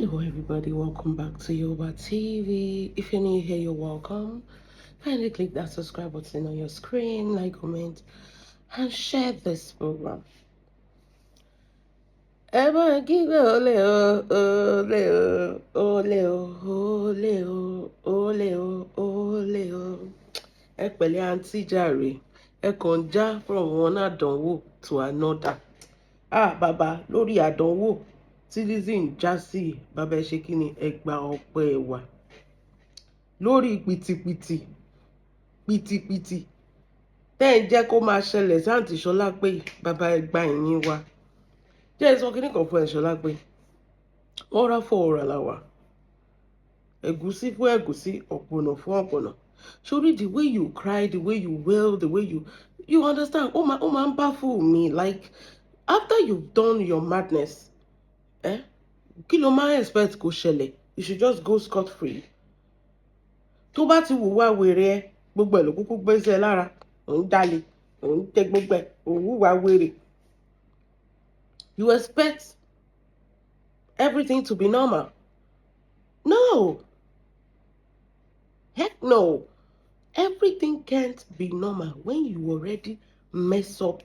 Hello everybody, welcome back to Yoba TV. If you're new here, you're welcome. Kindly click that subscribe button on your screen, like, comment, and share this program. Ẹ bá kígbe olè o, olè o, olè o, olè o, olè o, olè o. Ẹ pẹ̀lẹ́, àǹtí jàre, ẹ kàn ń já from one àdánwò to another. Ah, bàbá, lórí àdánwò tí Lizzy ń já sí, bàbá, ẹ ṣe kí ni, ẹ gba ọpẹ́ wa lórí pìtìpìtì pìtìpìtì tẹ́ ẹ jẹ́ kó máa ṣẹlẹ̀ sí àǹtí Ṣọlá pé bàbá, ẹ gba ìyìn wa. Jẹ́ ẹ sọ kí nìkan fún ẹ, Ṣọlá, pé wọ́n rá fọ́ ọ̀rọ̀ làwà, ẹ̀gúsí fún ẹ̀gúsí, ọ̀pọ̀nà fún ọ̀pọ̀nà. Sórí the way you cry, the way you wail, the way you understand, ó máa ń baffle me. Like, after you've done your madness, eh, kí ló máa expect kó ṣẹlẹ̀? You should just go scot free. Tó bá ti wùwà wèrè ẹ, gbogbo ẹ ló kúkú gbé sí ẹ lára. Òun jalè, òun tẹ gbogbo ẹ, òun wùwà wèrè, you expect everything to be normal? No, heck no. Everything can't be normal when you already mess up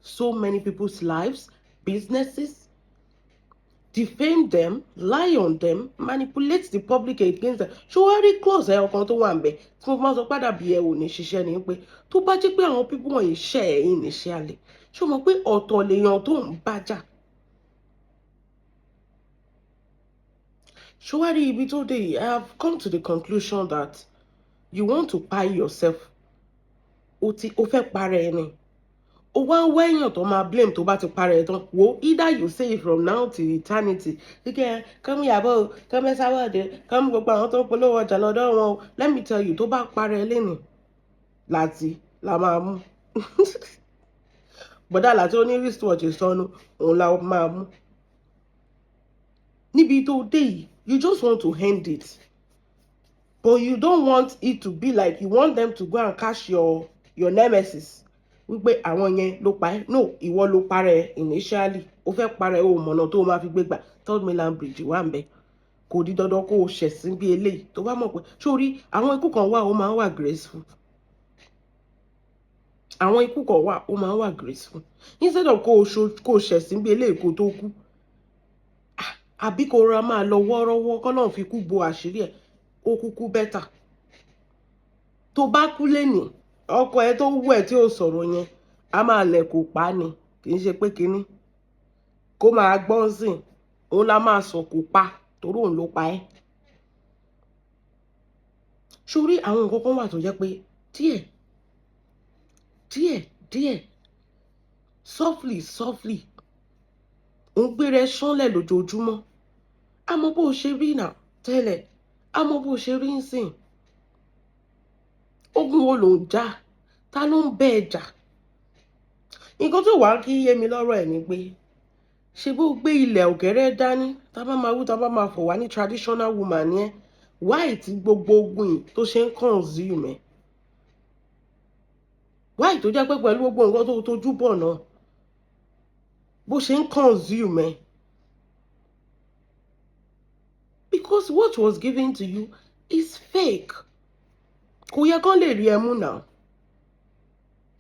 so many people's lives, businesses, defame them, lie on them, manipulate the public against them. Ṣé wàá rí clause ẹ ọkàn tó wà ń bẹ tí mo máa sọ padà bí ẹ ò ní ṣiṣẹ́ ni pé tó bá jẹ́ pé àwọn people wọ̀nyí ṣẹ́ ẹ̀ initially, ṣé o mọ̀ pé ọ̀tọ̀ lèèyàn tó ń bájà? Ṣé wàá rí ibi tó dé yìí? I have come to the conclusion that you want to buy yourself. O ti o fẹ́ para ẹni, ó wá ń wá èèyàn tó máa blame tó bá ti parẹ́ ẹ̀ tán. Wo, either you say it from now till eternity, kíkẹ́ kọ́mú Ìyábọ̀ o, kọ́mú Ẹsáwọ́dẹ, kọ́mú gbogbo àwọn tó ń polówó ọjà lọ́dọ̀ wọn o. Let me tell you, tó bá parẹ́ lẹ́nìí láti la máa mú bọ̀dá láti ó ní wristwatch sọnù, òun la máa mú níbi tó dé yìí. You just want to end it, but you don't want it to be like you want them to go and catch your nemesis, wípé àwọn yẹn ló pa ẹ́. No, ìwọ ló parẹ́ initially. Ó fẹ́ parẹ́, o mọ̀nà tó o máa fi gbé gbà. Third Mainland Bridge wà ń bẹ. Kò di dandan kó o ṣẹ̀sín bí eléyìí. Tó bá mọ̀ pé sórí àwọn ikú kan wà, ó máa ń wà graceful. Àwọn ikú kan wà, ó máa ń wà graceful. Instead of kó o ṣẹ̀sín bí eléyìí kó o tó kú, àbí kó ra máa lọ wọ́ọ́rọ́wọ́, kọ́lọ́run fi kú bo àṣírí ẹ̀, ó kúkú better. Tó bá kú lénìí, ọkọ ẹ tó wú ẹ tí ò sọ̀rọ̀ yẹn, a máa lẹ̀ kó pa ni. Kì í ṣe pé kínní kó máa gbọ́n sìn, òun la máa sọ kó pa torí òun ló pa ẹ́. Sórí àwọn nǹkan kan wà tó jẹ́ pé díẹ̀ díẹ̀ díẹ̀, softly softly, òun gbéra ẹ ṣánlẹ̀ lójoojúmọ́. Àmọ́ bó o ṣe rí náà tẹ́lẹ̀, àmọ́ bó o ṣe rí ń sìn, ogun wo ló ń jà? Ta ló ń bẹ́ ẹ jà? Nǹkan tó wàá kí yé mi lọ́rọ̀ ẹ̀ ni pé ṣe bó gbé ilẹ̀ ọ̀gẹ́rẹ́ dání, tá bá máa wú, tá bá máa fọ̀ wá ní traditional woman yẹn, why tí gbogbo ogun yìí tó ṣe ń consume ẹ̀? Why tó jẹ́ pé pẹ̀lú gbogbo nǹkan tó tójú bọ̀ náà, bó ṣe ń consume ẹ̀? Because what was given to you is fake. Kò yẹ kán lè rí ẹ mú náà.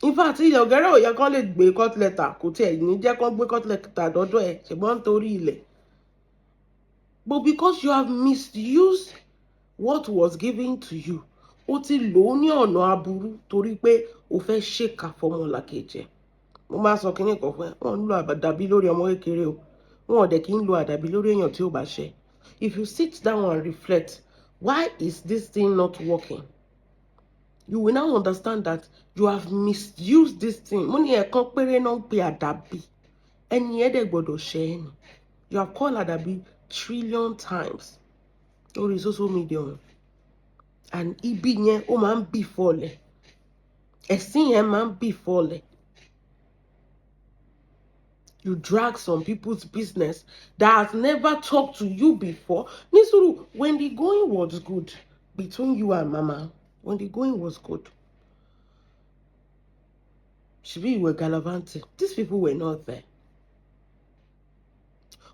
In fact, ilẹ̀ ọ̀gẹ́rẹ́ ò yẹ kán lè gbé court letter. Kò tiẹ̀ ní jẹ́ kán gbé court letter dọ́dọ̀ ẹ̀, ṣùgbọ́n nítorí ilẹ̀. But because you have misused what was given to you, o ti lò ó ní ọ̀nà aburú torí pé o fẹ́ ṣèkà fọmọlàkejì ẹ̀. Mo máa sọ kínní kan fún ẹ: wọ́n ń lo àdàbí lórí ọmọ kékeré o, wọn ò dẹ̀ kí ń lo àdàbí lórí èèyàn tí ò bá ṣe. If you sit down and reflect, why is this thing not working, you will now understand that you have misused this thing. Mo ní ẹ̀ẹ̀kan péré náà ń pe àdàbí, ẹni ẹ̀ dẹ̀ gbọ́dọ̀ ṣe é ni. You have called àdàbí trillion times lórí social media, and ibi yẹn, ó máa ń bì fọlẹ̀, ẹ̀sìn yẹn máa ń bì fọlẹ̀. You drag some people's business that has never talked to you before. Nísùúrù, when the going was good between you and mama, when the going was good, ṣebí you were gallivanting. These people were not there.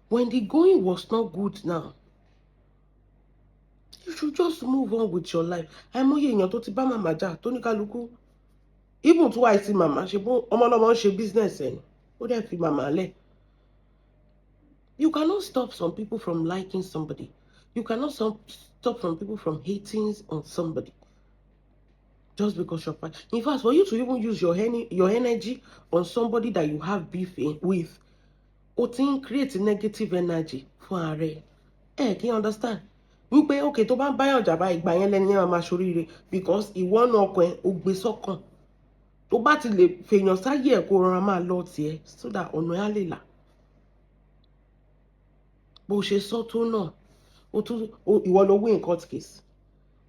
When the going was not good now, You should just move on with your life. Àìmọye èèyàn tó ti bá màmá jà tó ní kálukú, even tó àìsí màmá ṣe bó ọmọlọ́mọ ń ṣe business ẹ̀ ni, ó dẹ̀ fi màmá lẹ̀. You cannot stop some people from liking somebody. You cannot stop some people from hating on somebody just because you're fine. In fact, for you to even use your energy on somebody that you have beef with, o ti ń create negative energy fún ara ẹ. Ẹ kí n understand wípé okay, tó bá ń báyàn jà báyìí, ìgbà yẹn lẹ́ni yẹn máa máa ṣoríire, because ìwọ náà ọkàn ẹ ó gbé sọ́kàn. Tó bá ti lè fèèyàn sáyé ẹ̀, kó rọra máa lọ tiẹ̀ so that ọ̀nà ẹ̀ á lè là. Bó ṣe sọ tó náà, ó tún ìwọ ló win court case,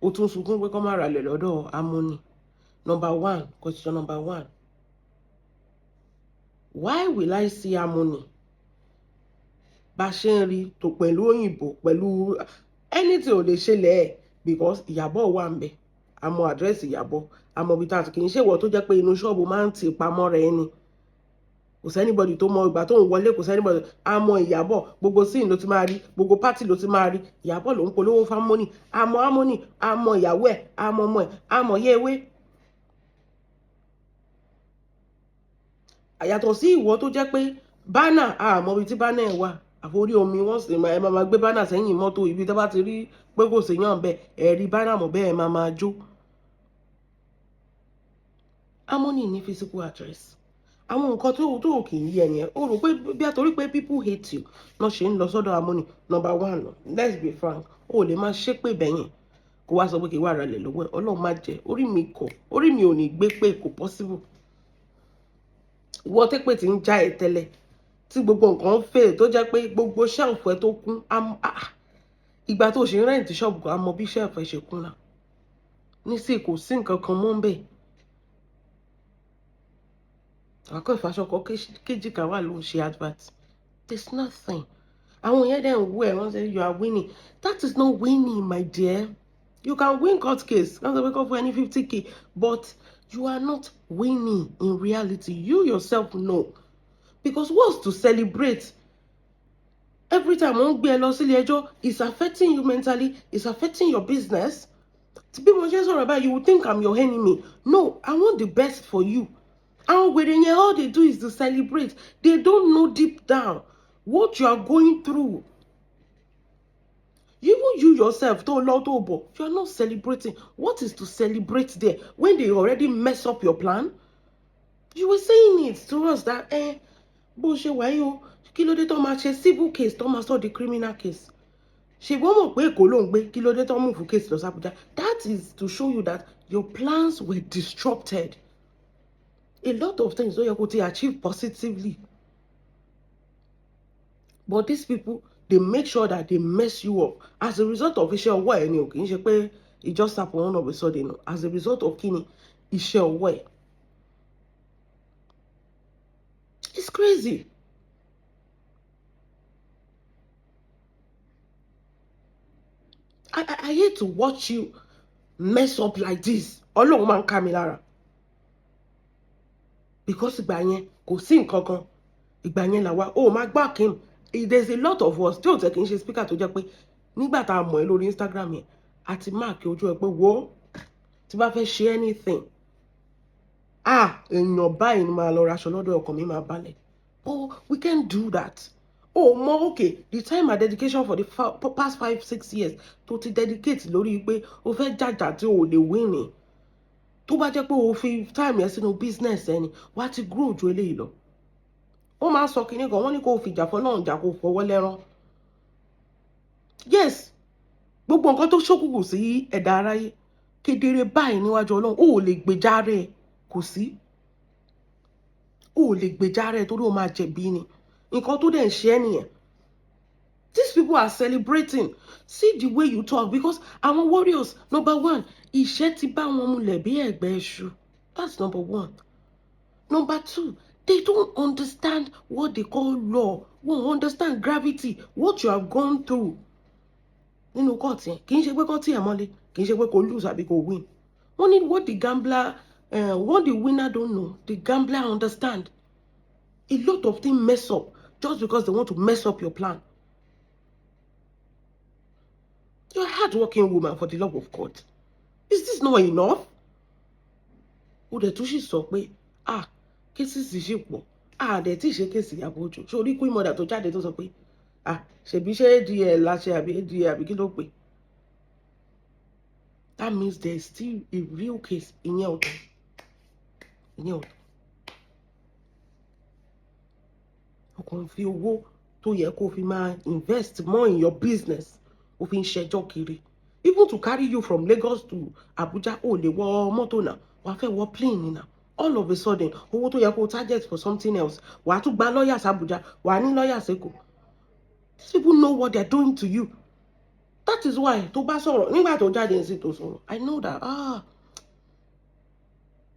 ó tún sunkún pé kó má ralẹ̀ lọ́dọ̀ Harmony. Number one question, number one, why will I see Harmony bá ṣe ń rí tó pẹ̀lú òyìnbó, pẹ̀lú anything ò lè ṣẹlẹ̀ ẹ̀? Because Ìyábọ̀ wà ń bẹ̀, àmọ́ àdírẹ́sì Ìyábọ̀, àmọ́ ibi tá a ti kì í ṣèwọ tó jẹ́ pé inú ṣọ́ọ̀bù máa ń tì pamọ́ rẹ̀ ni. Kò sí anybody tó mọ ìgbà tó ń wọlé, kò sí anybody àmọ́ Ìyábọ̀. Gbogbo scene ló ti máa rí, gbogbo party ló ti máa rí. Ìyábọ̀ ló ń polówó fún Harmony. Àmọ́ Harmony, àmọ́ ìyàwó ẹ̀, àmọ́ ọmọ ẹ̀, àmọ́ yéwé. Àyàtọ̀ sí ìwọ tó jẹ́ pé banner, àmọ́ ibi tí banner ẹ̀ wà, àforí omi wọ́n sì máa ẹ máa gbé banner sẹ́yìn mọ́tò. Ibi tó bá ti rí pé kò séyàn bẹ́ẹ̀, ẹ̀ rí banner mọ́ bẹ́ẹ̀, máa máa jó. Harmony ní physical address. Àwọn nǹkan tó kì í yẹ yẹn, ó rò pé bí a torí pé people hate you náà ṣe ń lọ sọ́dọ̀ Harmony. Number one, let's be frank, ó lè máa ṣépè bẹ́yẹn kó wá sọ pé kí wàá ralẹ̀ lọ́wọ́ ẹ̀. Ọlọ́run má jẹ́ orí mi kọ̀, orí mi ò ní gbé pé kò possible. Ìwọ tẹ́pẹ́ tí ń já ẹ tẹ́lẹ̀, tí gbogbo nǹkan ń fè, tó jẹ́ pé gbogbo shelf ẹ tó kún, ìgbà tó ṣe ń rent ṣọ́ọ̀bù kan, á mọ bí shelf ẹ ṣe kún náà. Nísìnyí kò sí nǹkan kan mọ́ ń bẹ̀. Àkọ́ ìfàṣọkọ kéjìká wà ló ń ṣe advert. There's nothing. Àwọn yẹn dẹ̀ ń wú ẹ̀, wọ́n say you are winning. That is not winning, my dear. You can win court case, wọ́n sọ pé kó fún ẹ ní 50K, but you are not winning in reality. You yourself know, because what's to celebrate every time wọ́n gbé ẹ lọ sílé ẹjọ́ is affecting you mentally, is affecting your business. Bí mo ṣe ń sọ̀rọ̀ báyìí, you would think I'm your enemy. No, I want the best for you. Àwọn wèrè yẹn, all they do is to celebrate. They don't know deep down what you are going through. Even you yourself tó lọ tó bọ̀, you are not celebrating. What is to celebrate there when they already mess up your plan? You were saying it to us that bó ṣe wáyé o, kí ló dé tó máa ṣe civil case, tó máa sọ di criminal case? Ṣùgbọ́n mọ̀ pé Èkó ló ń gbé, kí ló dé tó mú fún case lọ sí Abuja? That is to show you that your plans were disrupted. A lot of things tó yẹ kó ti achieve positively, but these people, they make sure that they mess you up as a result of iṣẹ́ ọwọ́ ẹ̀ ni o. Kì í ṣe pé it just happen all of a sudden o. As a result of kíni? Iṣẹ́ ọwọ́ ẹ̀. It's crazy. I hate to watch you mess up like this. Ọlọ́run máa ń ká mi lára, because ìgbà yẹn kò sí nǹkan kan. Ìgbà yẹn làwa ó máa gbá Akeem. There's a lot of us tí ò tẹ́ kì í ṣe speaker, tó jẹ́ pé nígbà tá a mọ̀ ẹ́ lórí Instagram yẹn, àti mark ojú ẹ pé wo tí bá fẹ́ ṣe anything, ah, èèyàn báyìí ni máa lọ raṣọ lọ́dọ̀, ọkàn mi máa balẹ̀. Oh, we can't do that. Oh mọ, okay, the time and dedication for the past 5-6 years tó ti dedicate lórí pé o fẹ́ jàjà tí o lè win ni, tó bá jẹ́ pé o fi time yẹn sínú business ẹni, wàá ti grow ju eléyìí lọ. Wọ́n máa ń sọ kinní kan, wọ́n ní kó o fìjà fọlọ́run jà, kó o fọwọ́ lẹ́rán. Yes, gbogbo nǹkan tó ṣókùnkùn sí ẹ̀dá aráyé kedere báyìí níwájú Ọlọ́run, ó ò lè gbèjà rẹ̀, kò sí, ó ò lè gbèjà rẹ̀ torí ó máa jẹ̀bi ni. Nǹkan tó dẹ̀ ń ṣe ẹ́ nìyẹn. These people are celebrating. See the way you talk, because àwọn warriors, number one, ìṣẹ́ ti bá wọn mulẹ̀ bí ẹ̀gbẹ́ iṣu. That's number one. Number two, they don't understand what they call law. Wọ́n understand gravity, what you have gone through nínú court yẹn. Kì í ṣe pé kó tì ẹ́ mọ́lé, kì í ṣe pé kó lose àbí kó win. Wọ́n ní what the winner don't know, the gambler understand. A lot of things mess up just because they want to mess up your plan. You're Hardworking woman, for the love of God. Is this not enough? Ó dẹ̀ tún sì sọ pé, ah, cases ṣì pọ̀. Ah, dẹ̀ tí ì ṣe case Ìyábọ̀ Òjó. Ṣé orí Queen Mother tó jáde tó sọ pé, ah, ṣèbí ṣé ADL láṣẹ àbí ADL àbí kí ló pè? That means there is still a real case. Ìyẹn ọ̀tọ̀. Ìyẹn ọ̀tọ̀. O kàn fi owó tó yẹ kó fi máa invest more in your business, o fi ń ṣẹjọ́ kiri. Even to carry you from Lagos to Abuja, o lè wọ mọ́tò náà, wàá fẹ́ wọ plane náà. All of a sudden, owó tó yẹ kó target for something else, wàá tún gba lọ́ọ̀yà sí Abuja, wàá ní lọ́ọ̀yà sẹ́kọ̀ọ́. These people know what they are doing to you. That is why tó bá sọ̀rọ̀ nígbà tó jáde sí tó sọ̀rọ̀, I know that, ah,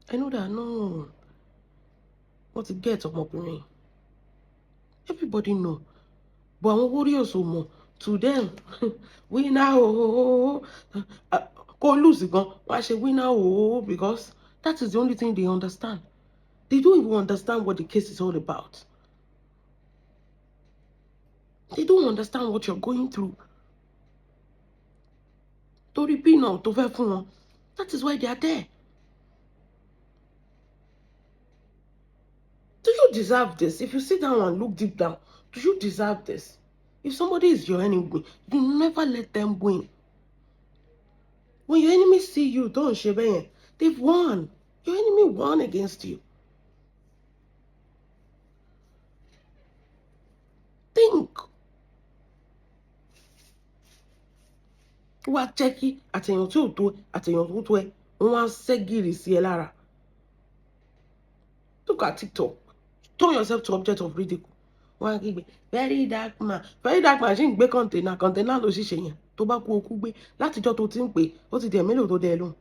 I know that no, wọ́n ti get ọmọkùnrin. Everybody know, but àwọn warriors ò mọ̀. To them, winner ooo, kó lose gan, wọ́n á ṣe winner ooo, because that is the only thing they understand. They don't even understand what the case is all about. They don't understand what you're going through. Torí peanut tó fẹ́ fún wọn, that is why they are there. Do you deserve this? If you sit down and look deep down, do you deserve this? If somebody is your enemy, you never let them win. When your enemy see you, don't ṣe bẹ́yẹn. They've won. Your enemy won against you. Think. Wá jẹ́ kí àtẹ̀yàn tí ò tó àtẹ̀yàn tó tó ẹ, wọ́n á ṣẹ́gìrì sí ẹ lára. Look at TikTok. Turn yourself to object of ridicule. Wọ́n á kígbe very dark man, very dark man ṣì ń gbé container, container ló ṣìṣe yẹn. Tó bá kú okú gbé látijọ́ tó ti ń pè, ó ti di ẹ̀ mélòó tó dẹ ẹ lóhùn.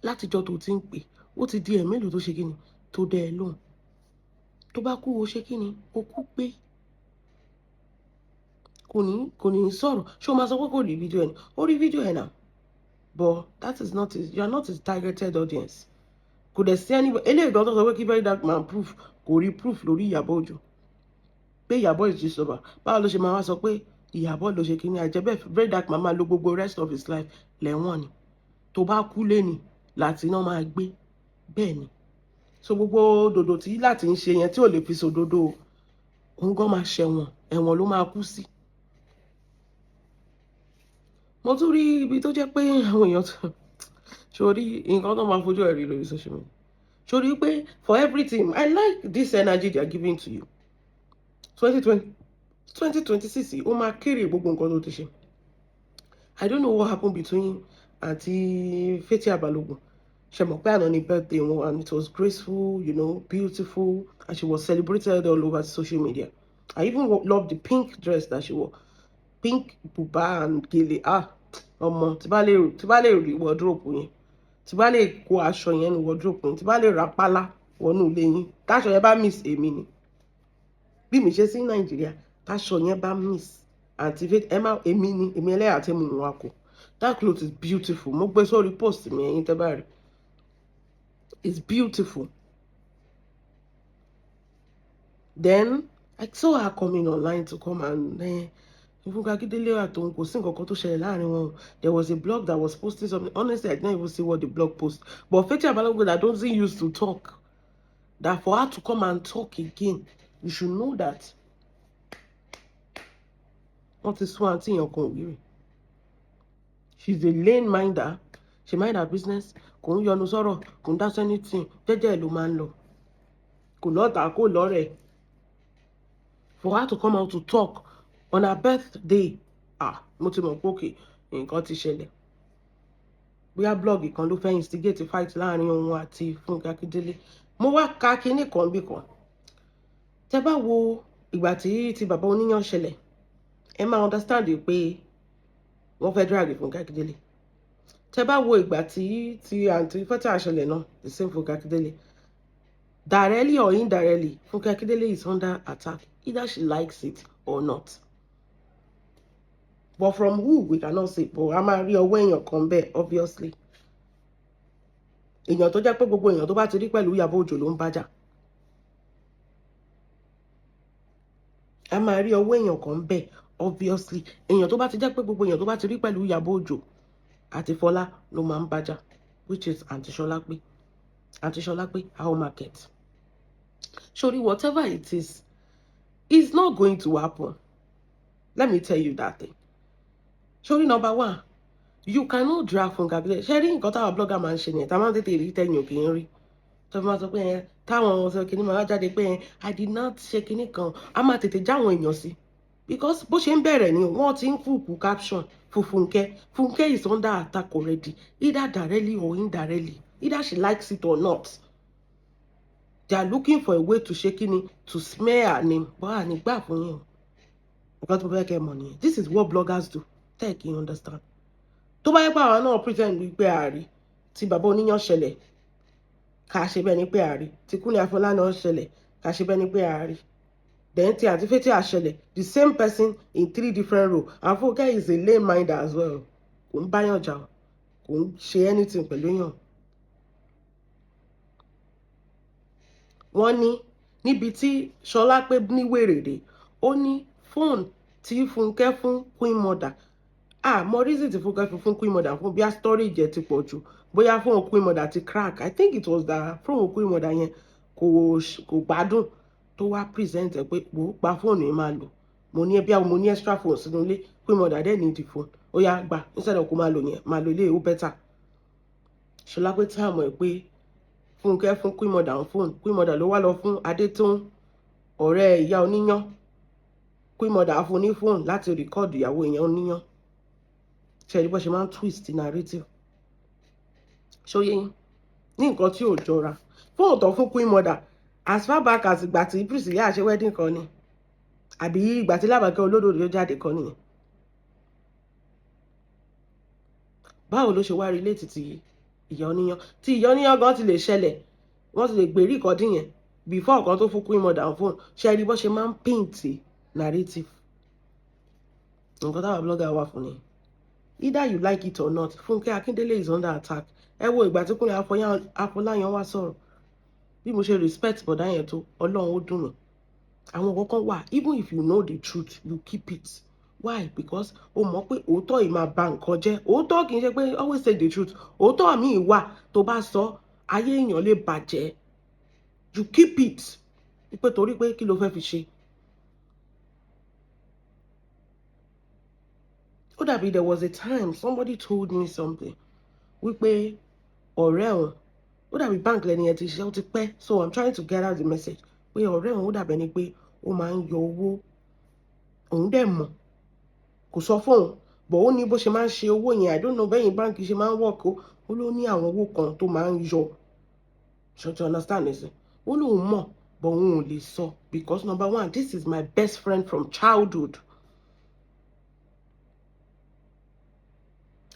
Látijọ́ tó ti ń pè, ó ti di ẹ̀ mélòó tó ṣe kíni tó dẹ ẹ lóhùn. Tó bá kú o ṣe kíni, okú gbé. Kò ní sọ̀rọ̀. Ṣé o máa sọ pé kò rí fídíò ẹ̀ ni? Ó rí fídíò ẹ̀ náà. But that is not his, you are not his targeted audience. Kò dẹ̀ sí ẹni eléyìí gan tó sọ pé kí very dark man proof, kò rí proof lórí Ìyábọ̀ Òjó pé Ìyábọ̀ is Gistlover. Báwo ló ṣe máa wá sọ pé Ìyábọ̀ ló ṣe kíní? Àjẹbẹ́ very dark man máa lo gbogbo rest of his life lẹ́wọ̀n ni. Tó bá kú lẹ́ni láti iná máa gbé bẹ́ẹ̀ ni. So gbogbo dòdò tí láti ń ṣe yẹn tí ò lè fi sòdodo, òun gan máa ṣẹ̀wọ̀n, ẹ̀wọ̀n ló máa kú sí. Mo tún rí ibi tó jẹ́ pé àwọn èèyàn tó sórí nǹkan tó máa fojú ẹ̀ rí lórí social media, sórí pé for everything, I like this energy they are giving to you. 2020, 2026, ó máa kéré gbogbo nǹkan tó ti ṣe. I don't know what happened between àti Fathia Balogun. Ṣe mọ̀ pé àná ni birthday wọn, and it was graceful, beautiful, and she was celebrated all over social media. I even love the pink dress that she wore, pink buba and gele. Ah, ọmọ, tí bá lè rí wardrobe yẹn, tí bá lè kó aṣọ yẹn ní wardrobe yẹn, tí bá lè ra pálá wọnú ilé yín, táṣọ yẹn bá miss èmi ni bí mi ṣe sí Nàìjíríà, táṣọ yẹn bá miss àti ẹ má, èmi ni èmi ẹlẹ́yà tí mo wà kó. That cloth is beautiful. Mo gbé sórí post mi, ẹ̀yin tẹ́ bá rí, it's beautiful. Then I saw her coming online to come and Fúnkẹ́ Akíndélé àtòun, kò sí nǹkan kan tó ṣẹlẹ̀ láàrin wọn. There was a blog that was posting something. Honestly, I didn't even see what the blog post, but Fathia Balogun that doesn't used to talk, that for her to come and talk again, you should know that wọ́n ti sún àǹtí yẹn kan òwúrì. She's a lane minder. She mind her business. Kò ń yọnu sọ̀rọ̀, kò ń dá anything, jẹ́jẹ́ ló máa ń lọ, kò lọ́ta, kò lọ́rẹ̀. For her to come out to talk on her birthday, ah, mo ti mọ̀ pé okay, nǹkan ti ṣẹlẹ̀. Bóyá blog kan ló fẹ́ instigate fight láàrin òun àti Fúnkẹ́ Akíndélé. Mo wá ka kinní kan bí kan. Tẹ́ bá wo ìgbà tí ti bàbá oníyàn ṣẹlẹ̀, ẹ máa understand pé wọ́n fẹ́ drag Fúnkẹ́ Akíndélé. Tẹ́ bá wo ìgbà tí ti àǹtí Fathia ṣẹlẹ̀ náà, the same Fúnkẹ́ Akíndélé, directly or indirectly, Fúnkẹ́ Akíndélé is under attack, either she likes it or not. But from who, we cannot say, but a máa rí ọwọ́ èèyàn kan bẹ́ẹ̀, obviously èèyàn tó jẹ́ pé gbogbo èèyàn tó bá ti rí pẹ̀lú Ìyábọ̀ Òjó ló ń bájà. A máa rí ọwọ́ èèyàn kan bẹ́ẹ̀, Obviously, èèyàn tó bá ti jẹ́ pé gbogbo èèyàn tó bá ti rí pẹ̀lú Ìyábọ̀ Òjó àti Fọlá ló máa ń bájà, which is Aunty Ṣọlápé. Aunty Ṣọlápé, how market? Sorry, whatever it is, it's not going to happen. Let me tell you that thing. Sorry, number one, you cannot drag Funke Akindele. Ṣé rí nǹkan táwọn blogger máa ń ṣe nìyẹn, tá máa ń tètè rí tẹ̀yìn òkè ń rí. Tó fi máa sọ pé ẹ táwọn sọ kìíní máa jáde pé ẹ I did not ṣe kìíní kan, a máa tètè já àwọn èèyàn sí. Because bó ṣe ń bẹ̀rẹ̀ ni wọ́n ti ń fùkù caption fún Funke. Funke is under attack already, either directly or indirectly, either she likes it or not. They are looking for a way to ṣe kíni, to smear her name. Bọ́ à ní gbà fún yín o. Nǹkan tí mo fẹ́ kẹ́ mọ̀ nìyẹn. This is what bloggers do. Tẹ́ kí n understand. Tó bá yẹ pé àwọn náà pretend wípé àárí tí bàbá oníyàn ṣẹlẹ̀, ká ṣe bẹ́ẹ̀ ni pé àárí tí Kúnlé Afọláyan ṣẹlẹ̀, ká ṣe bẹ́ẹ̀ ni pé àárí. Then tí Aunty Fathia ṣẹlẹ̀, the same person in three different roles. And Funke is a lame minder as well. Kò ń báyàn jà, kò ń ṣe anything pẹ̀lú èèyàn. Wọ́n ní níbi tí Ṣọlápé ní wèrè dé, ó ní fóònù tí Fúnkẹ́ fún Queen Mother. Ah, mo reason tí Fúnkẹ́ fi fún Queen Mother fún, bí a storage ẹ̀ ti pọ̀ jù, bóyá fóònù Queen Mother ti crack. I think it was that fóònù Queen Mother yẹn kò gbádùn, tó wá present ẹ pé wò ó, gba fóònù yìí máa lò. Mo ní bí mo ní extra phone sínú ilé, Queen Mother dẹ̀ need the phone. Ó yá, gbà, instead of kó máa lò yẹn, máa lò ilé, ó better. Ṣọlápé táàmù ẹ̀ pé Fúnkẹ́ fún Queen Mother on phone, Queen Mother ló wá lọ fún Adétóun, ọ̀rẹ́ ìyá oníyán. Queen Mother fún ní fóònù láti record ìyàwó ìyá oníyán. Ṣe rí bó ṣe máa ń twist narrative? Ṣóyé yín ní nǹkan tí ò jọra? Fóònù tó fún Queen Mother, as far back as ìgbà tí Priscilla ṣe wedding kan ni, àbí ìgbà tí Làbákẹ́ Olódòdó jáde kan nìyẹn. Báwo ló ṣe wá relate ti ìyá oníyán? Tí ìyá oníyán gan ti lè ṣẹlẹ̀, wọ́n ti lè gbé record yẹn before kan tó fún Queen Mother on phone. Ṣe rí bó ṣe máa ń paint narrative? Nǹkan táwọn blogger wà fún ni. Either you like it or not, Funke Akindele is under attack. Ẹ wo ìgbà tí Kúnlé Afọláyan wá sọ̀rọ̀, bí mo ṣe respect bọ̀dá yẹn tó, Ọlọ́run, ó dùn mí. Àwọn kankan wà, even if you know the truth, you keep it. Why? Because o mọ̀ pé òótọ́ yìí máa ba nǹkan jẹ́. Òótọ́ kì í ṣe pé always say the truth. Òótọ́ mi wà, tó bá sọ, ayé èèyàn lè bàjẹ́. You keep it pé torí pé kí ló fẹ́ fi ṣe? Ó dàbí there was a time somebody told me something wípé ọ̀rẹ́ òun, ó dàbí bank lẹ́ni yẹn ti ṣiṣẹ́, ó ti pẹ́, so I'm trying to get out the message, pé ọ̀rẹ́ òun, ó dàbí ẹni pé ó máa ń yọ owó. Òun dẹ̀ mọ̀, kò sọ fóun, but ó ní bó ṣe máa ń ṣe owó yẹn. I don't know bẹ́yìn báńkì ṣe máa ń work o. Ó ló ní àwọn owó kan tó máa ń yọ. Ṣé you understand this? Ó lóun mọ̀, but òun ò lè sọ because number one, this is my best friend from childhood.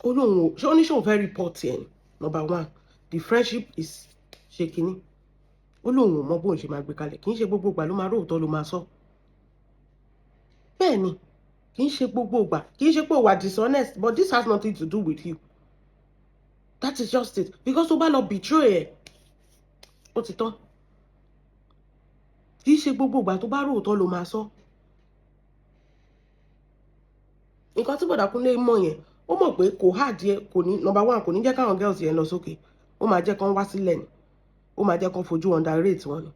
Ó lóun ò ṣé ó ní ṣòun fẹ́ report ẹ̀ ni. Number one, the friendship is ṣe kínní. Ó lóun ò mọ bóun ṣe máa gbé kalẹ̀. Kì í ṣe gbogbo ìgbà ló máa róòótọ́ ló máa sọ. Bẹ́ẹ̀ ni, kì í ṣe gbogbo ìgbà. Kì í ṣe pé ó wà dishonest, but this has nothing to do with you. That is just it, because tó bá lọ betray ẹ̀, ó ti tán. Kì í ṣe gbogbo ìgbà tó bá róòótọ́ ló máa sọ. Nǹkan tí Bọ̀dá Kúnlé mọ̀ yẹn, ó mọ̀ pé kò hard yẹ, kò ní, number one, kò ní jẹ́ káwọn girls yẹn lọ sókè. Ó máa jẹ́ kán wá sílẹ̀ ni, ó máa jẹ́ kán fojú underrate wọn ni.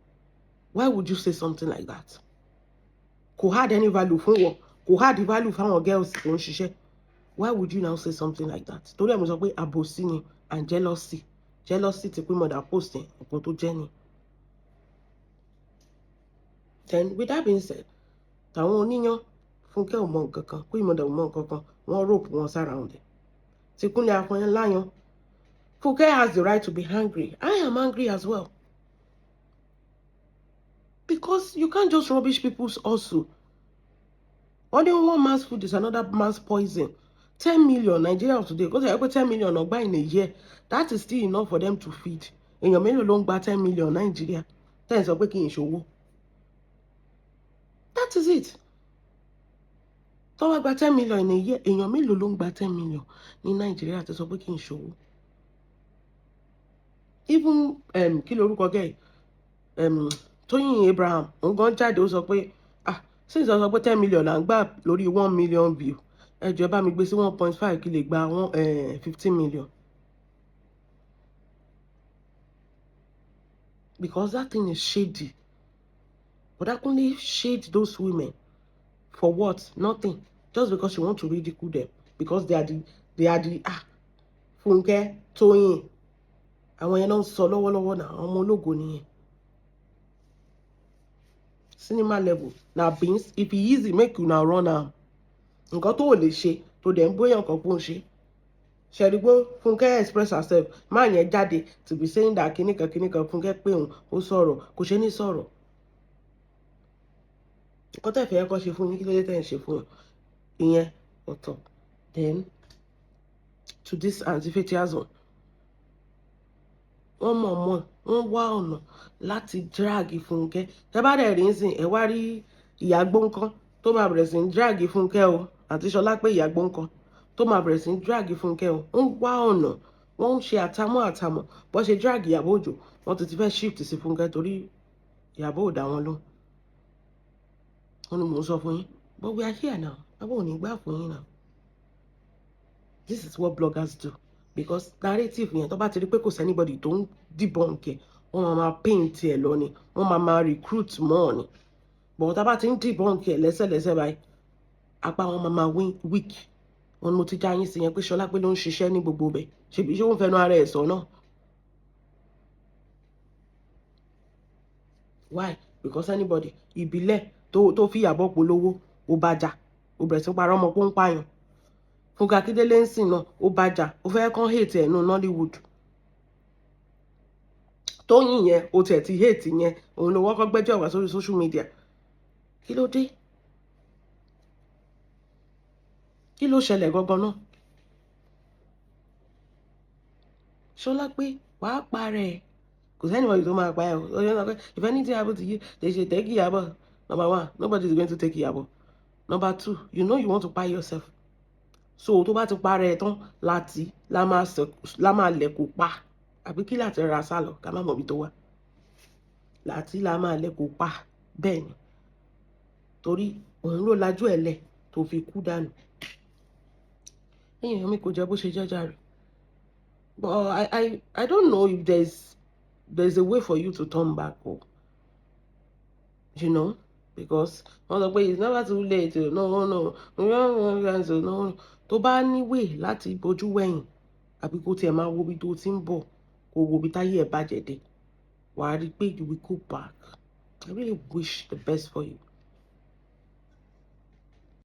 Why would you say something like that? Kò add any value fún wọn, kò add value fáwọn girls tó ń ṣiṣẹ́. Why would you now say something like that? Torí ẹ̀ mo sọ pé àbòsí ni and jealousy. Jealousy ti Queen Mother post yẹn, nǹkan tó jẹ́ ni. Then with that being said, tàwọn oníyàn, Fúnkẹ́ ò mọ nǹkan kan, Queen Mother ò mọ nǹkan kan, wọ́n rope wọn sára wọn dẹ̀. Ti Kúnlé Afọláyan, Fúnkẹ́ has the right to be angry. I am angry as well, because you can't just rubbish people's hustle. Wọ́n ní one man's food is another man's poison. 10 million Nigeria of today, kó tẹ̀ ẹ́ pé 10 million ọgbà in a year, that is still enough for them to feed. Èèyàn mélòó ló ń gba 10 million Nigeria tẹ́ ẹ̀ sọ pé kí n ṣòwò? That is it. Tó bá gba 10 million in a year, èèyàn mélòó ló ń gba 10 million ní Nàìjíríà tó sọ pé kí n ṣòwò? Even kí lorúkọ gẹ́, Tóyìn Abraham, òun gan jáde, ó sọ pé ah, Since wọ́n sọ pé 10 million là ń gbà lórí 1 million view, ẹ jọ̀ọ́, ẹ bá mi gbé sí 1.5 kí lè gba one 15 million, because that thing is shady. Bọ̀dá Kúnlé shade those women for what? Nothing. Just because you want to ridicule them, because they are the ah, Fúnkẹ́, Tóyìn, àwọn yẹn náà ń sọ lọ́wọ́lọ́wọ́ náà. Àwọn ọmọ ológo nìyẹn, cinema level na beans. If e easy, make una run am. Nǹkan tó ò lè ṣe, tó dẹ̀ ń bóyá nǹkan kó ń ṣe ṣẹ̀rígbó. Fúnkẹ́ express herself, máa yẹn jáde to be saying that kíníkan kíníkan. Fúnkẹ́ pé òun ó sọ̀rọ̀, kò ṣe ní sọ̀rọ̀. Nǹkan tẹ́ fẹ́ kọ́ ṣe fún yín, kí ló dé tẹ́ ń ṣe fún yín? Ìyẹn ọ̀tọ̀. Then to this Aunty Fathia zone, wọ́n mọ̀ mọ̀ wọ́n wá ọ̀nà láti drag Fúnkẹ́. Tẹ́ bá dẹ̀ rí ń sìn, ẹ wá rí ìyá gbóǹkan tó máa bẹ̀rẹ̀ sí ń drag Fúnkẹ́ o. Àti Ṣọlá pé ìyá gbóǹkan tó máa bẹ̀rẹ̀ sí ń drag Fúnkẹ́ o, ń wá ọ̀nà. Wọ́n ń ṣe àtàmọ́ àtàmọ́ bó ṣe drag Ìyábọ̀ Òjó. Wọ́n ti fẹ́ shift sí Fúnkẹ́ torí Ìyábọ̀ ò dá wọn lóhùn. Wọ́n ní mò ń sọ fún yín, but we are here now. Àbọ̀ ò ní gbà fún yín now. This is what bloggers do, because narrative yẹn, tó bá ti rí pé kò sí anybody tó ń debunk ẹ̀, wọ́n máa máa paint ẹ̀ lọ ni, wọ́n máa máa recruit more ni. But tá bá ti ń debunk ẹ̀ lẹ́sẹ̀lẹ́sẹ̀ báyìí, apá wọn máa máa weak. Wọn ni mo ti já yín sí yẹn pé Ṣọlá pé ló ń ṣiṣẹ́ ní gbogbo bẹ̀. Ṣèbí ṣé ó ń fẹnu ara ẹ̀ sọ náà? Why? Because anybody ìbílẹ̀ tó fi Ìyábọ̀ polówó, ó bá jà, ó bẹ̀rẹ̀ sí parọ́ ọmọ pé ó ń pààyàn. Fúnkẹ́ Akíndélé ń sìn náà, ó bá jà, ó fẹ́ kán hate ẹ̀ nù Nollywood. Tóyìn yẹn, ó tiẹ̀ ti hate yẹn, òun ló wọ́kọ́ gbẹ́jọ́ wá sórí social media. Kí ló dé? Kí ló ṣẹlẹ̀ gangan náà? Ṣọlá pé wàá parẹ́ ẹ̀, kò sẹ́ni wọ̀nyí tó máa pa ẹ̀ o. Ó yẹ kó if anything happen to you, they should take Ìyábọ̀. Number one, nobody is going to take Ìyábọ̀. Number two, you know you want to kpai yourself, so tó bá ti parẹ́ ẹ̀ tán, láti la máa lẹ̀ kó pa, àbí kí láti ra sálọ ká má mọ̀ ibi tó wà, láti la máa lẹ̀ kó pa. Bẹ́ẹ̀ ni, torí òun ló lajú ẹ̀ lẹ̀ tó fi kú dànù. Ẹ̀yìn mi kò jẹ́ bó ṣe jẹ́ jàre. But I don't know if there's a way for you to turn back o, because wọ́n sọ pé it's never too late. No, no, no, no, no. Tó bá ní way láti bójú wẹ̀yìn, àbí kó tiẹ̀ máa wo ibi tó ti ń bọ̀, kó wo ibi táyé ẹ̀ bàjẹ́ dé, wàá rí i pé you will go back. I really wish the best for you.